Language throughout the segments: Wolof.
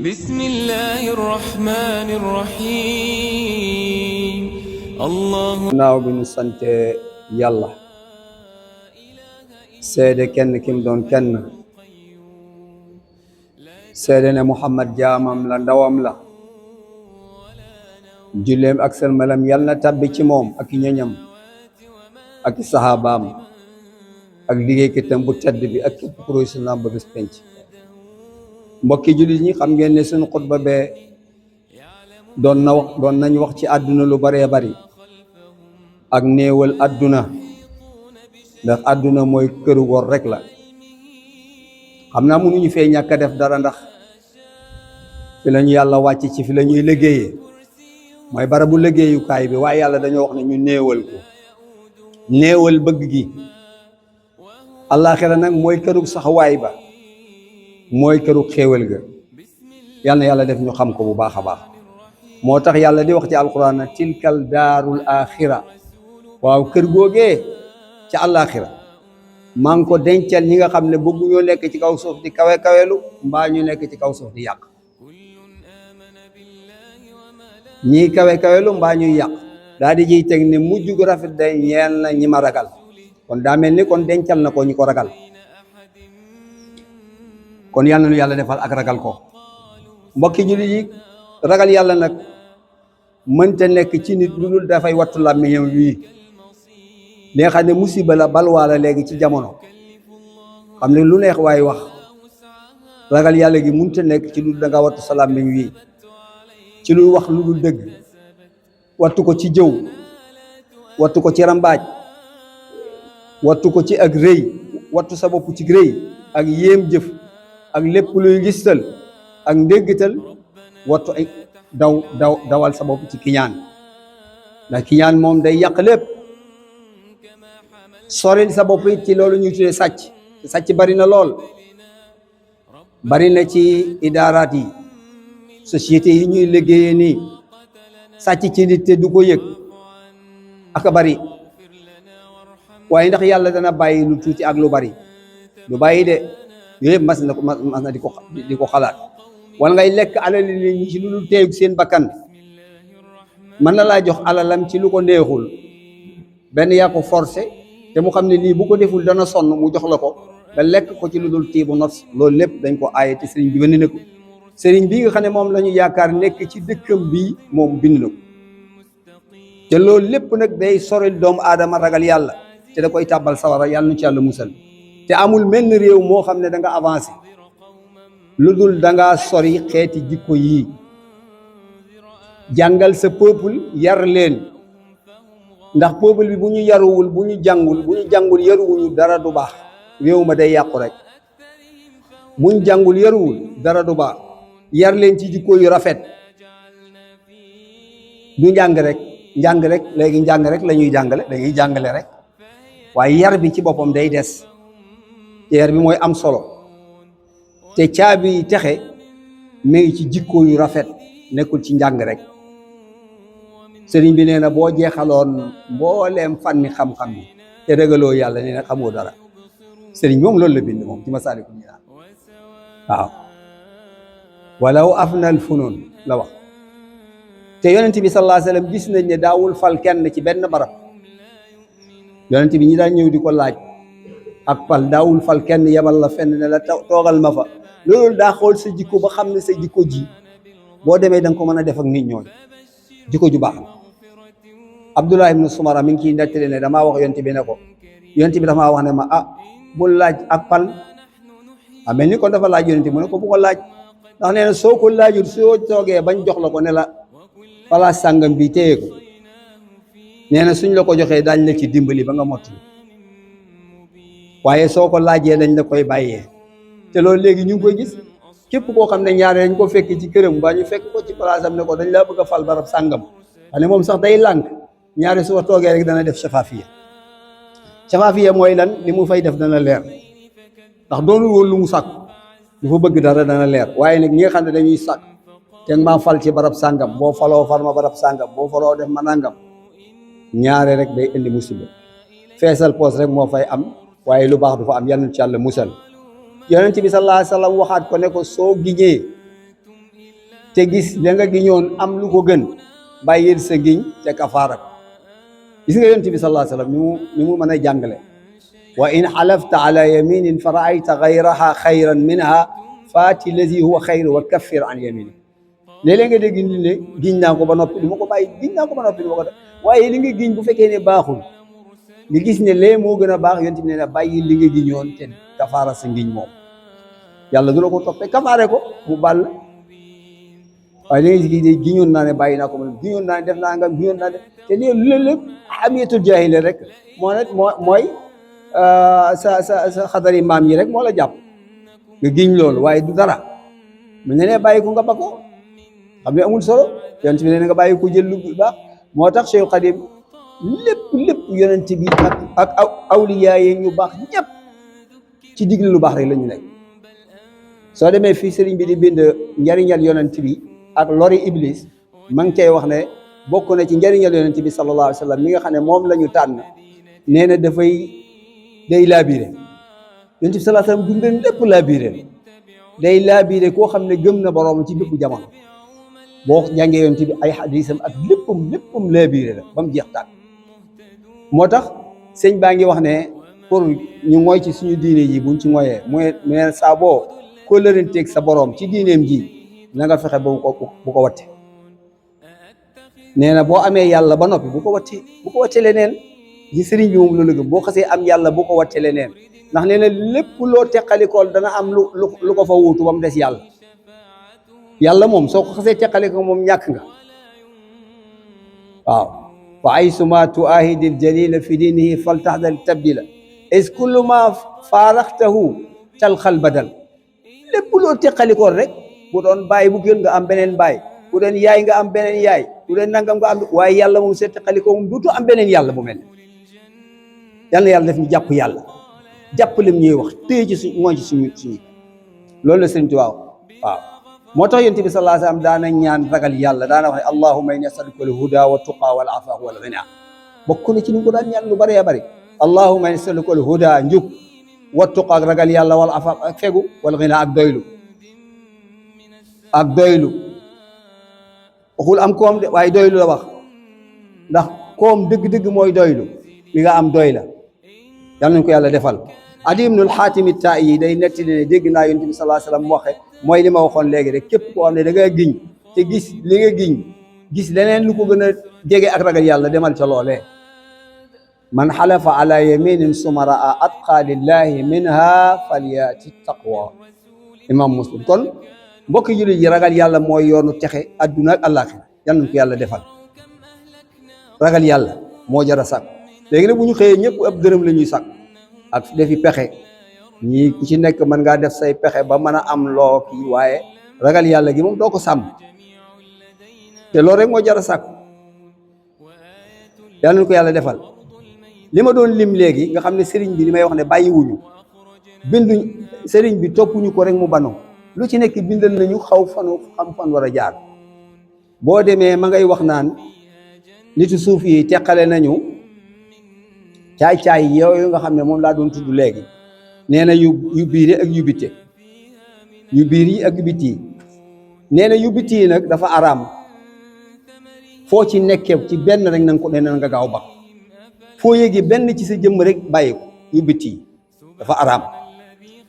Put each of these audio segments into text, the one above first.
بسم الله الرحمن الرحيم الله naaw bi ñu sante yàlla seede kenn kim doon kenn seede ne Muhammad jaamam la ndawam la julleem ak salmalam yal na tabbi ci moom ak ñoñam ak sahabaam ak liggéeykatam bu tedd bi ak képp ku roy sunnaam ba bés penc mbokki jullit ñi xam ngeen ne suñu xutba bee doon nañ wax ci àdduna lu baree bari ak néewal àdduna ndax àdduna mooy këru wor rek la xam naa mënuñu fee ñàkk a def dara ndax fi la ñu yàlla wàcc ci fi la ñuy liggéeyee mooy barabu liggéeyukaay bi waaye yàlla dañoo wax ne ñu néewal ko néewal bëgg gi àllaaxira nag mooy kërug saxawaay ba mooy kërug xéewal ga yal na yàlla def ñu xam ko bu baax a baax moo tax yàlla di wax ci alquran na tilkal daarul axira waaw kër googee ca àllaaxira maa ngi ko dencal ñi nga xam ne bëgguñoo nekk ci kaw suuf di kawe kawelu mbaa ñu nekk ci kaw suuf di yàq ñii kawe kawelu mbaa ñuy yàq daa di jiy teg ne mujj gu rafet day ñeel na ñi ma ragal kon daa mel ni kon dencal na ko ñi ko ragal kon yal na nu yàlla defal ak ragal ko mbokki jullit yi ragal yàlla nag mënta nekk ci nit lu dul dafay wattu làmmiñam wii li nga xam ne musiba la balwaala léegi ci jamono xam ne lu neex waaye wax ragal yàlla gi mënta nekk ci lu dul da nga wattu sa làmmiñ wii ci lu wax lu dul dëgg wattu ko ci jëw wattu ko ci rambaaj wattu ko ci ak rëy wattu sa bopp ci rëy ak yéem jëf ak lépp luy gistal ak ndéggital wattu ay dawal sa bopp ci kiñaan ndax kiñaan moom day yàq lépp soril sa bopp it ci loolu ñuy tuddee sàcc bari na lool bari na ci idaaraat yi société yi ñuy liggéeyee nii sàcc ci nit te du ko yëg aka bari waaye ndax yàlla dana bàyyi lu tuuti ak lu bari lu bàyyi de yooyu yëpp mas na di ko xalaat wala ngay lekk alal nit ñi ci lu dul teegu seen bakkan mën na laa jox alalam ci lu ko neexul benn yaa ko forcé te mu xam ne lii bu ko deful dana sonn mu jox la ko nga lekk ko ci lu dul tiibu nafs loolu lépp dañ ko aaye te sëriñ bi bind na ko sëriñ bii nga xam ne moom la ñu yaakaar nekk ci dëkkam bii moom bind na ko te loolu lépp nag day soril doomu aadama ragal yàlla te da koy tàbbal sawara yàlla nu ci yàlla musal te amul menn réew moo xam ne da nga avancé lu dul da nga sori xeeti jikko yii jàngal sa peuple yar leen ndax peuple bi bu ñu yaruwul bu ñu jàngul yaruwuñu dara du baax réew ma day yàqu rek bu ñu jàngul yaruwul dara du baax yar leen ci jikko yu rafet du njàng rek léegi njàng rek la ñuy jàngale dañuy jàngale rek waaye yar bi ci boppam day des te yar bi mooy am solo te caabi texe mi ngi ci jikko yu rafet nekkul ci njàng rek sëriñ bi nee na boo jeexaloon mbooleem fànni xam-xam yi te ragaloo yàlla nee na xamoo dara sëriñ moom loolu la bind moom ci Masaalikul Jinaan waaw walaw afnal funun la wax te yonent bi sallallahu alayhi wa sallam gis nañ ne daawul fal kenn ci benn barab yonent bi ñi daan ñëw di ko laaj ak fal daawul fal kenn yebal la fenn ne la toogal ma fa loolu daa xool sa jikko ba xam ne sa jikko ji boo demee da nga ko mën a def ak nit ñooñ jikko ju baax na Abdullah ibn Sumara mi ngi ciy nettali ne damaa wax yonent bi ne ko yonent bi damaa wax ne ma bul laaj ak pal mel ni kon dafa laaj yonent bi mu ne ko bu ko laaj ndax nee na soo ko laajul soo toogee bañ jox la ko ne la palaas sàngam bi téye ko nee na suñ la ko joxee daañ la ci dimbali ba nga mottali waaye soo ko laajee dañ la koy bàyyee te loolu léegi ñu ngi koy gis képp koo xam ne ñaare dañ ko fekk ci këram ba ñu fekk ko ci place am ne ko dañ laa bëgg a fal barab sàngam xam ne moom sax day lànk ñaare su fa toogee rek dana def shafaafiya mooy lan li mu fay def dana leer ndax doonul woon lu mu sàkk lu fa bëgg dara dana leer waaye nag ñi nga xam ne dañuy sàkk te maa fal ci barab sàngam boo faloo far ma barab sàngam boo faloo def ma nangam ñaare rek day indi musiba feesal poos rek moo fay am waaye lu baax du fa am yal na ci yàlla musal yonent bi sallallahu alayhi wa sallam waxaat ko ne ko soo giñee te gis la nga giñoon am lu ko gën bàyyil sa giñ te kafaara ko gis nga yonent bi sallallahu alayhi wa sallam ni mu mën a jàngale wa in xalafta ala yaminin fa raayta gayraha xayran minha faati lazi huwa xayru wa kaffir an yamini léeg-léeg nga dégg ni ne giñ naa ko ba noppi du ma ko bàyyi giñ naa ko ba noppi du ma ko def waaye li nga giñ bu fekkee ne baaxul nga gis ne lee moo gën a baax yonent bi ne na bàyyi li nga giñoon te kafaara sa ngiñ moom yàlla du la ko toppee kafaare ko mu bàll waaye li nga gis de giñoon naa ne bàyyi naa ko man giñoon naa ne def naa nga giñoon naa def te lépp amiyatul jaahile rek mooy sa xadari maam yi rek moo la jàpp nga giñ loolu waaye du dara mu ne bàyyi ko nga ba ko xam ne amul solo yonent bi ne nga bàyyi ko jël lu baax moo tax Cheikh Khadim lépp yonent bi ak awliya yi ñu baax ñëpp ci digle lu baax rek la ñu nekk soo demee fii sëriñ bi di bind njariñal yonent bi ak lori iblis ma ngi cay wax ne bokk na ci njariñal yonent bi sallallahu alayhi wa sallam mi nga xam ne moom la ñu tànn nee na day laabiré yonent bi sallallahu alayhi wa sallam dundee lépp laabiré day laabiré koo xam ne gëm na boroom ci bépp jamono boo jàngee yonent bi ay xadisam ak léppam laabiré la ba mu jeex tàkk moo tax sëñ baa ngi wax ne pour ñu mooy ci suñu diine ji buñ ci mooyee mooy saa boo ko lëranteeg sa boroom ci diineem ji na nga fexe ba bu ko watte nee na boo amee yàlla ba noppi bu ko watte leneen ji sëriñ bi moom loolu gëm boo xasee am yàlla bu ko watte leneen ndax nee na lépp loo teqalikool dana am lu ko fa wuutu ba mu des yàlla moom soo ko xasee teqaliko moom ñàkk nga waaw fa aysuma tuahidil jalila fi diinihi fal taxdal tabdila is kullu ma faaraxtahu talxal badal lépp loo teqalikool rek bu doon baay bu gën nga am beneen baay bu doon yaay nga am beneen yaay bu doon nangam nga am waaye yàlla moom see teqalikoo moom duutu am beneen yàlla bu mel yal na yàlla def ñu jàpp yàlla jàpp lim ñuy wax téye ci suñu loolu la sëriñ Tuubaa waaw moo tax yonent bi sallallahu alayhi wa sallam daana ñaan ragal yàlla daana wax ne allahumma inni as'aluka al-huda wa tuqa wal afaaf wal ghina bokk na ci ni ko daan ñaan lu bëree bëri allahumma inni as'aluka al-huda njub wa tuqa ak ragal yàlla wal afaaf ak fegu wal ghina ak doylu waxul am koom de waaye doylu la wax ndax koom dëgg-dëgg mooy doylu li nga am doy la yal nañu ko yàlla defal Adi ibnul Xaatim at-Taa'i day netti ne dégg naa yonent bi sallallahu alayhi wa sallam waxe mooy li ma waxoon léegi rek képp koo xam ne da nga giñ te gis li nga giñ gis leneen lu ko gën a jege ak ragal yàlla demal ca loolee man xalafa ala yaminin summa raa atqa lillahi minha falyati taqwa imam Muslim kon mbokki jullit yi ragal yàlla mooy yoonu texe adduna ak àllaaxira yal nañu ko yàlla defal ragal yàlla moo jar a sàkk léegi nag bu ñu xëyee ñëpp ab dërëm la ñuy sàkk ak defi pexe ñii ku ci nekk mën ngaa def say pexe ba mën a am loo kii waaye ragal yàlla gi moom doo ko sàmm te loolu rek moo jar a sàkk yal nañu ko yàlla defal li ma doon lim léegi nga xam ne sëriñ bi li may wax ne bàyyiwuñu binduñ sëriñ bi toppuñu ko rek mu banoo lu ci nekk bindal nañu xam fan war a jaar boo demee ma ngay wax naan nitu suuf yi teqale nañu caay-caay yooyu nga xam ne moom laa doon tudd léegi nee na yu biiri ak yu bitte yu biir yi ak yu bitti yi nee na yu bitti yi nag dafa araam foo ci nekkee ci benn rek na nga ko nee na nga gaaw ba foo yéegi benn ci sa jëmm rek bàyyi ko yu bitti yi dafa araam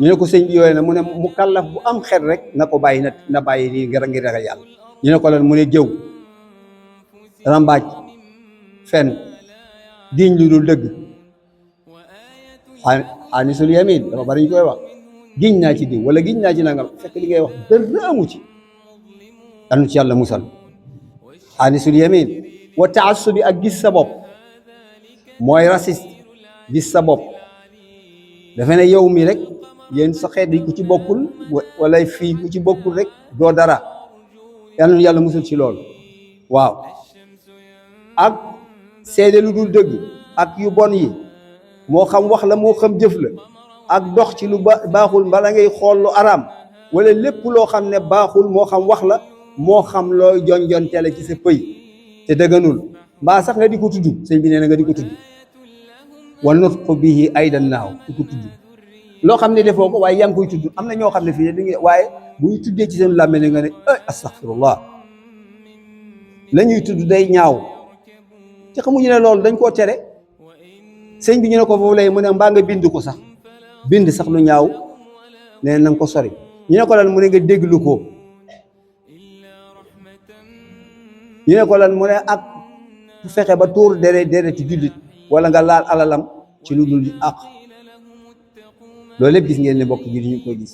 ñu ne ko sëñ bi yooyu na mu ne mu kàllaf bu am xel rek na ko bàyyi na bàyyi lii ngir ragal yàlla ñu ne ko lan mu ne jëw rambaaj fen diñ lu dul dëgg xaanisul yamin dafa bari ñu koy wax giñ naa ci diw wala giñ naa ci nangam fekk li ngay wax dara amu ci anu ci yàlla musal xaanisul yamin wa taassubi ak gis sa bopp mooy raciste gis sa bopp dafa ne yow mi rek yéen sa xeet yi ku ci bokkul wala fii ku ci bokkul rek doo dara yàlla musal ci loolu waaw ak seede lu dul dëgg ak yu bon yi moo xam wax la moo xam jëf la ak dox ci lu baaxul mbala ngay xool lu araam wala lépp loo xam ne baaxul moo xam wax la moo xam looy jonjontele ci sa pëy te dëgganul mbaa sax nga di ko tudd sëñ bi nee na nga di ko tudd wa nutqu bihi aydan naaw di ko tudd loo xam ne defoo ko waaye yaa ngi koy tudd am na ñoo xam ne fii ne waaye bu ñu tuddee ci seen làmmiñ nga ne astaghfirullah la ñuy tudd day ñaaw te xamuñu ne loolu dañ koo tere sëñ bi ñu ne ko foofu lay mu ne mbaa nga bind ko sax bind sax lu ñaaw nee na nga ko sori ñu ne ko lan mu ne nga déglu ko ñu ne ko lan mu ne ak bu fexe ba tuur dereti jullit wala nga laal alalam ci lu dul àq loolu lépp gis ngeen ne mbokk ji ñu koy gis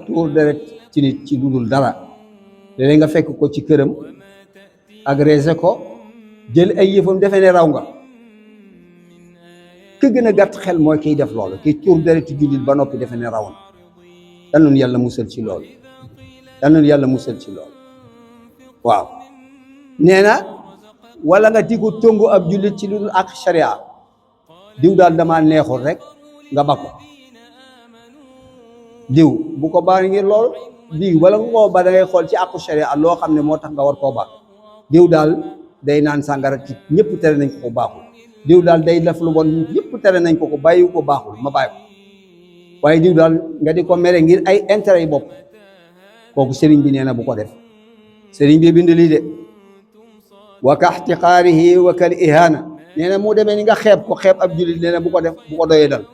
tuur deret ci nit ci lu dul dara léeg-léeg nga fekk ko ci këram agressé ko jël ay yëfam defe ne raw nga ka gën a gàtt xel mooy kiy def loolu kiy tuur dereti jullit ba noppi defe ne raw na yal na yàlla musal ci loolu yal na yàlla musal ci loolu waaw nee na wala nga tiku tongu ab jullit ci lu dul ak sharia diw daal damaa neexul rek nga ba ko diw bu ko baax ngir loolu diw wala nga koo ba da ngay xool ci àqu sharia loo xam ne moo tax nga war koo baax diw daal day naan sàngara ci ñëpp tere nañ ko ko baaxul diw daal day def lu bon ñëpp tere nañ ko ko bàyyi ko baaxul ma bàyyi ko waaye diw daal nga di ko mere ngir ay intérêt yi bopp kooku sëriñ bi nee na bu ko def sëriñ bi bind lii de wa ka ihtiqaarihi wa kal ihaana nee na mu demee ni nga xeeb ko xeeb ab jullit nee na bu ko def bu ko doyee dal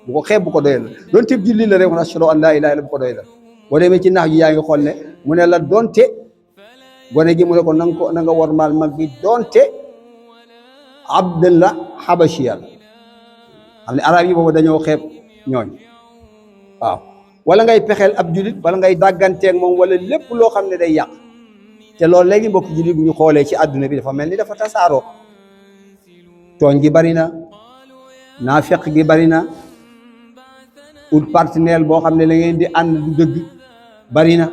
bu ko xeeb bu ko doyee dal doon tëb jullit la rek wax ashhadu an laa ilaaha illallaah bu ko doyee dal boo demee ci nax ji yaa ngi xool ne mu ne la doonte gone gi mu ne ko na nga war maal mag bi doonte abdallah xabashiya la xam ne arab yi boobu dañoo xeeb ñooñ waaw wala ngay pexeel ab jullit wala ngay dàgganteeg moom wala lépp loo xam ne day yàq te loolu léegi mbokk jullit bu ñu xoolee ci àdduna bi dafa mel ni dafa tasaaroo tooñ gi bari na naafeq gi bari na ut partenaire boo xam ne la ngeen di ànd du dëgg bari na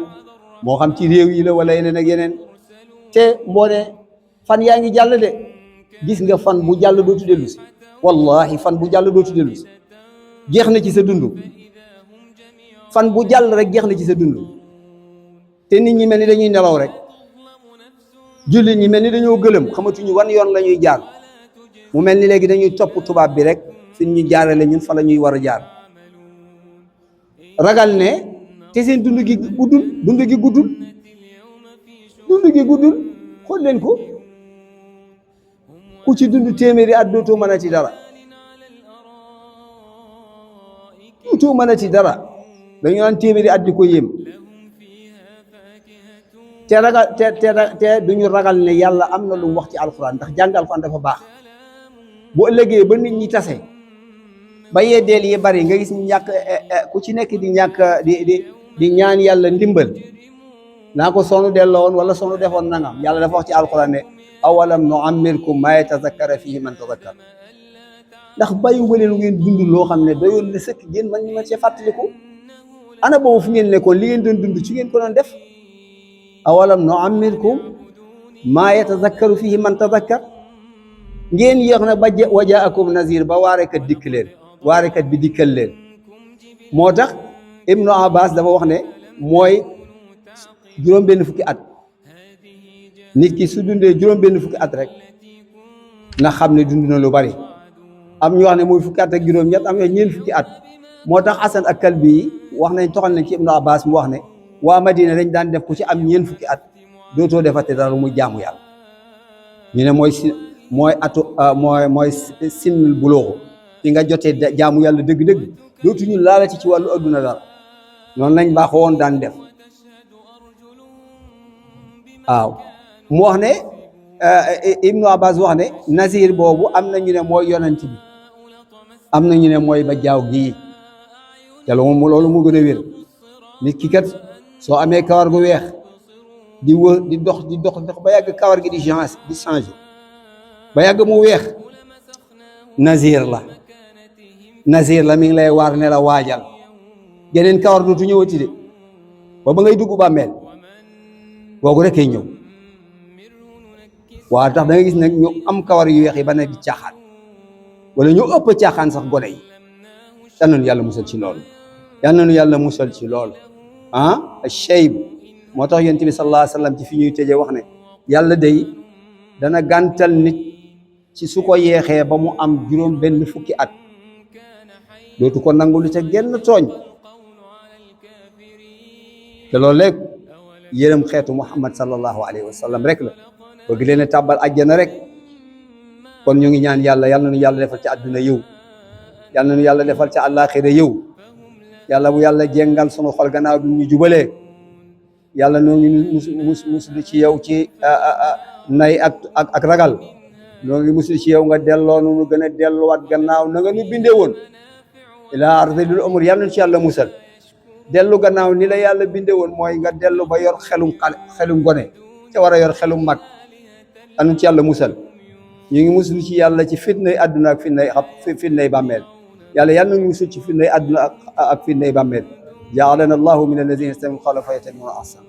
moo xam ci réew yi la wala yeneen ak yeneen te moo ne fan yaa ngi jàll de gis nga fan bu jàll dootu dellu si wallahi fan bu jàll dootu dellu si jeex na ci sa dund fan bu jàll rek jeex na ci sa dund te nit ñi mel ni dañuy nelaw rek jullit ñi mel ni dañoo gëlëm xamatuñu wan yoon la ñuy jaar mu mel ni léegi dañuy topp tubaab bi rek fi ñu jaarale ñun fa la ñuy war a jaar ragal ne te seen dund gi guddul xool leen ko ku ci dund téeméeri at dootoo mën a ci dara dañu naan téeméeri at di ko yéem te ragal te duñu ragal ne yàlla am na lu mu wax ci alxuraan ndax jàng alxuraan dafa baax bu ëllëgee ba nit ñi tase ba yeddeel yi bari nga gis ñu ñàkk ku ci nekk di ñàkk di ñaan yàlla ndimbal naa ko sonu delloo woon wala sonu defoon nangam yàlla dafa wax ci alxuraan ne awalam nu'ammirkum maa yatazakkara fihi man tazakkar ndax bàyyiwuma leen lu ngeen dund loo xam ne doyoon na sëkk ngeen man ñu mën cee fàttaliku ana boobu fu ngeen nekkoon li ngeen doon dund ci ngeen ko doon def awalam nu'ammirkum maa yatazakkaru fihi man tazakkar ngeen yéex na ba wajaakum nazir ba waarekat dikk leen waarekat bi dikkal leen moo tax Ibnu Abbas dafa wax ne mooy juróom benn fukki at nit ki su dundee juróom benn fukki at rek na xam ne dund na lu bari am ñu wax ne muy fukki at ak juróom ñett am ñeent fukki at moo tax Hasan ak Kalbi yi wax nañ toxal nañ ci Ibnu Abbas mu wax ne waa Madina dañ daan def ku ci am ñeent fukki at dootoo defate dara muy jaamu yàlla ñu ne mooy sinnul bulooxu fi nga jotee jaamu yàlla dëgg-dëgg dootuñu laalati ci wàllu adduna dara noonu lañ baaxoo woon daan def waaw mu wax ne Ibnu Abbas wax ne Nazir boobu am na ñu ne mooy yonent bi am na ñu ne mooy ba jaaw gii te loolu mu gën a wér nit ki kat soo amee kawar gu weex di wër di dox ba yàgg kawar gi di changer ba yàgg mu weex Nazir la mi ngi lay waar ne la waajal geneen kawar dootu ñëwati de ba ngay dugg bàmmeel boogu rek kay ñëw waaw tax da nga gis nag ñu am kawar yu weex yi ba ne di caaxaan wala ñu ëpp caaxaan sax gone yi yal na nu yàlla musal ci loolu shayb moo tax yonent bi sallallahu alayhi wa sallam ci fi ñuy tëjee wax ne yàlla day dana gàntal nit ci su ko yeexee ba mu am juróom benn fukki at dootu ko nangul ca genn tooñ te loolu lépp yërëm xeetu Muhammad sallallahu alayhi wa sallam rek la bëgg leen a tàbbal àjjana rek. kon ñu ngi ñaan yàlla yal na nu yàlla defal ci àdduna yiw yal na nu yàlla defal ci àllaaxira yiw yàlla bu yàlla jengal sunu xol gannaaw bi ñu jubalee yàlla noo ngi muslu ci yow ci nay ak ragal noo ngi muslu ci yow nga delloo nu gën a delluwaat gannaaw na nga nu bindee woon ilaa ardil umur yàlla nu ci yàlla musal dellu gannaaw ni la yàlla bindee woon mooy nga dellu ba yor xelum gone ca war a yor xelum mag yàlla nu ci yàlla musal ñu ngi muslu ci yàlla ci fitnay àdduna ak fitnay bàmmeel yàlla yàlla nañu musul ci fitnay àdduna ak fitnay bàmmeel ja'alana allahu min alladhina yastami'una al-qawla fa yattabi'una ahsana